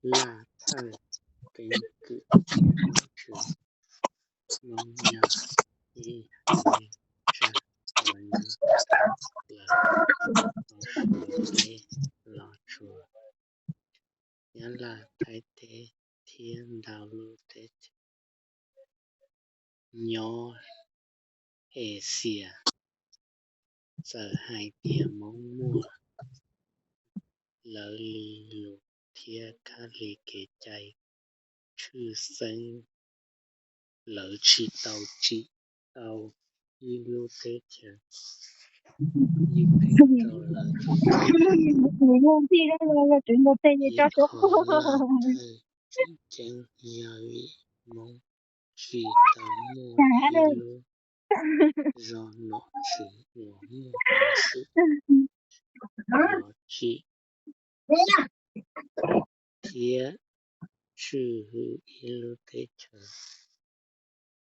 Laj Thawj keeb kwm Vajtswv, Hmoob nyob ib leeg tsa los nyob lawm, hauv Suav teb los tsuas Nyab Laj, Thaib teb thiab ntau lub teb chaws nyob Axias. Txawm hais tias Hmoob muaj lawv li lus thiab kab li kev cai tshwj xeeb, lawv tsis tau tsim tau ib lub teb chaws ywj rau lawv. Ib qho laj thawj tseem ceeb yog vim Hmoob tsis tau muaj ib lub zos nom tswv uas muaj peev xwm los tsim thiab tswj hwm ib lub teb chaws.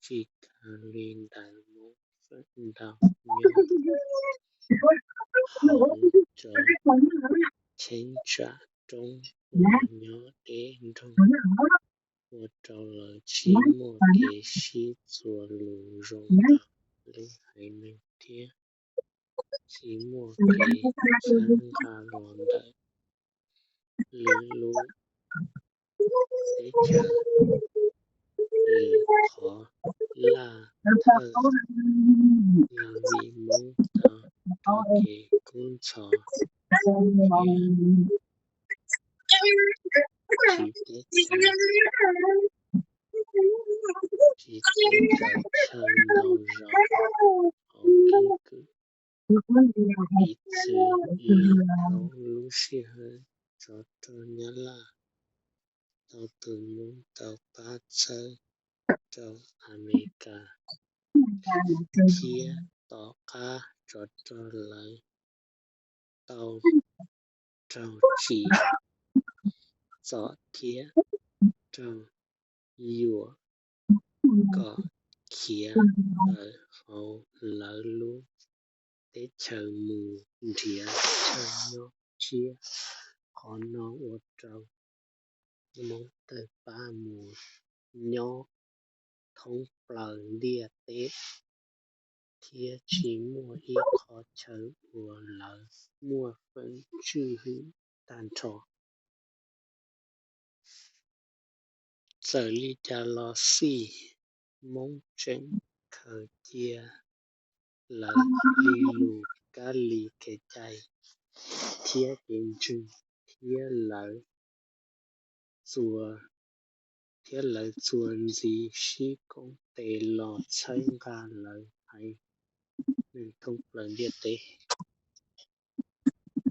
Tsis tas li ntawd, Hmoob feem ntau nyob hauv cov cheeb tsam roob uas nyob deb nroog, ua rau lawv tsis muaj kev sib txuas lus zoo rau lub haiv neeg thiab tsis muaj kev txhawb nqa los ntawm lwm lub teb chaws. Lwm qhov laj thawj yog vim Hmoob tau kev kub ntxhov, tsis teb chaws, tsis teb chaws chaw ntau zos hauv keeb kwm. Piv txwv li rau lub sij hawm tsov rog Nyab Laj tau tus Hmoob tau pab txhawb rau Amelikas, thiab tom qab tsov rog lawv tau raug tsim txom thiab raug yuam kom khiav tawm hauv lawv lub teb chaws mus nrhiav chaw nyob tshiab. Qhov no ua rau Hmoob tawg pab mus nyob thoob plaws ntiaj teb, thiab tsis muaj ib qhov chaw uas lawv muaj feem tswj hwm tag nrho. Txawm li cas los xij, Hmoob tseem khaws cia lawv li lus kab li kev cai thiab kev ntseeg, thiab lawv txuas, thiab lawv txuas ntxiv sib koom tes los txhawb nqa lawv haiv neeg thoob plaws ntiaj teb.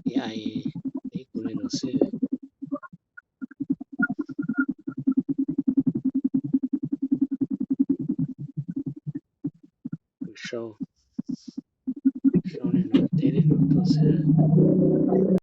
Li ai peb kuv li no xwb. Kuv sau, sau li no teb li no tuaj xwb.